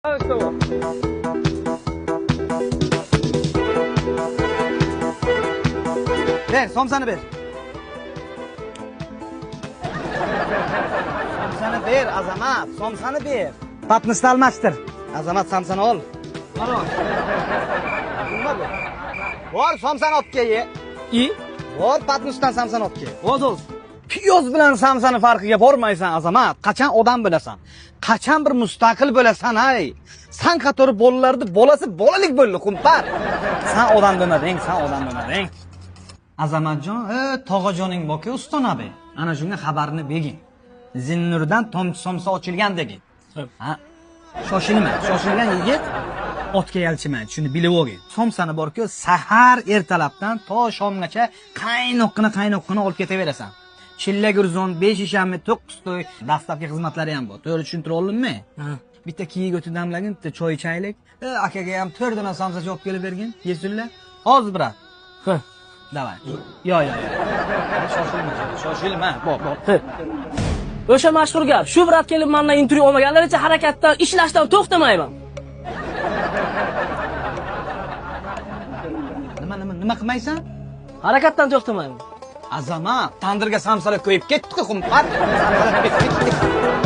Ber, somsani ber. Somsani ber, Azamat, somsani ber. Patnisni almashtir. Azamat, somsani ol. Mana. Nima bu? Bor, somsani olib kel. I? Bor, patnisdan somsani olib kel. O'z. Piyoz bilan samsani farqiga bormaysan, Azamat. Qachon odam bo'lasan? Qachon bir mustaqil bo'lasan, ay? San qatori bolalarni bolasi bolalik bo'ldi, xumpar. San odam bo'lmading, san odam bo'lmading. Azamatjon, tog'ajoning boki Ustonabi. Ana shunga xabarni begin. Zinnurdan tomchi somsa ochilgan degin. Ha? Shoshilma, shoshilgan yigit otga yalchimaydi, shuni bilib olgin. Somsani borku sahar ertalabdan to shomgacha qaynoqqina olib ketaverasan. Chilla gurzon, 5 shishammi, 9 to'y, dastlabki xizmatlari ham bor. To'g'ri tushuntira oldimmi? Ha. Bitta kiyik o'tib damlagin, bitta choy ichaylik. Akaga ham 4 dona somsa olib kelib bergin, yesinlar. Hozir brat. Ha. Давай. Yo. Shoshilma, shoshilma. Bor. O'sha mashhur gap, shu brat kelib mendan intervyu olmaganlaricha harakatdan, ishlashdan to'xtamayman. Nima qilmaysan? Harakatdan to'xtamayman. Azamat, tandirga samsalar ko'yib ketdi-ku, xumpar. Samsalar ko'yib ketdi.